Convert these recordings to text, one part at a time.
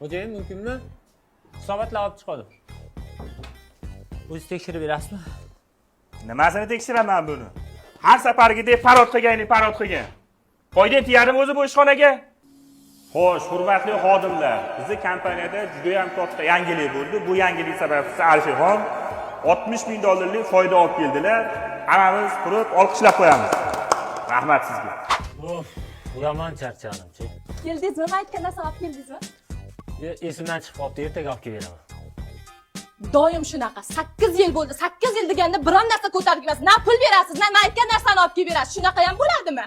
Xo'jayin, mumkinmi? Hisobotlar olib chiqadi. O'zingiz tekshirib berasizmi? Nimasini tekshiraman buni? Har safargidek parod qilganing parod qilgan. Foydang tegadimi o'zi bu ishxonaga? Xo'sh, hurmatli xodimlar, bizni kompaniyada juda ham katta yangilik bo'ldi. Bu yangilik sababchisi Alisherxon 60 ming dollarlik foyda olib keldilar. Hammamiz turib olqishlab qo'yamiz. Rahmat sizga. Of, yomon charchadim-chi. Keldingizmi? Men aytgan narsani olib keldingizmi? Esimdan chiqib qolibdi, ertaga olib kelib beraman. Doim shunaqa. 8 yil bo'ldi. 8 yil deganda biron narsa ko'tarib emas. Na pul berasiz, na men aytgan narsani olib kelib berasiz. Shunaqa ham bo'ladimi?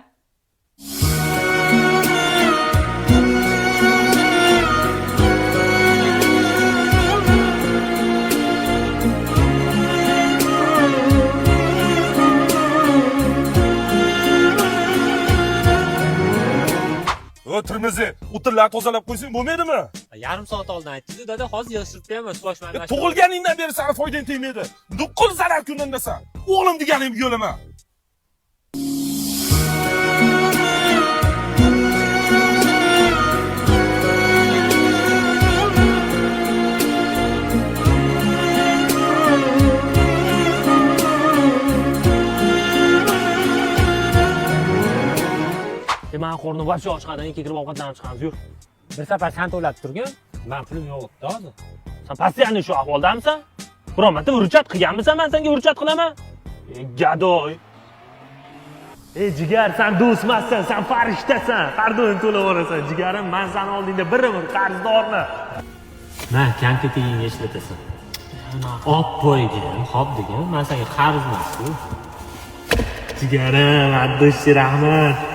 O Termizi, o'tinlarni tozalab qo'ysang bo'lmaydimi? Yarim soat oldin aytdingiz, dada, hozir yig'ishtirib qo'yaman, suvoshmay. Tug'ilganingdan beri sani foydang tegmaydi. Nuqul zarar ko'rgandasan. O'g'lim deganim yo'lima. Mani qornim вообще ochqandan keyin kirib ovqatlanib chiqamiz, yur. Bir safar san to'lab turgin, man pulim yo'q edi hozir. Sen постоянно shu ahvoldamisan? Biron marta hurjat qilganmisan, men senga hurjat qilaman? E, gadoy. Ey jigar, sen do'stmassan, sen farishtasan. Har doim to'lab borasan, jigarim. Men seni oldingda bir umr qarzdorman. Ma, konfetingga ishlatasan. Olib qo'ygin, hop degin, man senga qarz emas-ku. Jigarim, addo'shi rahmat.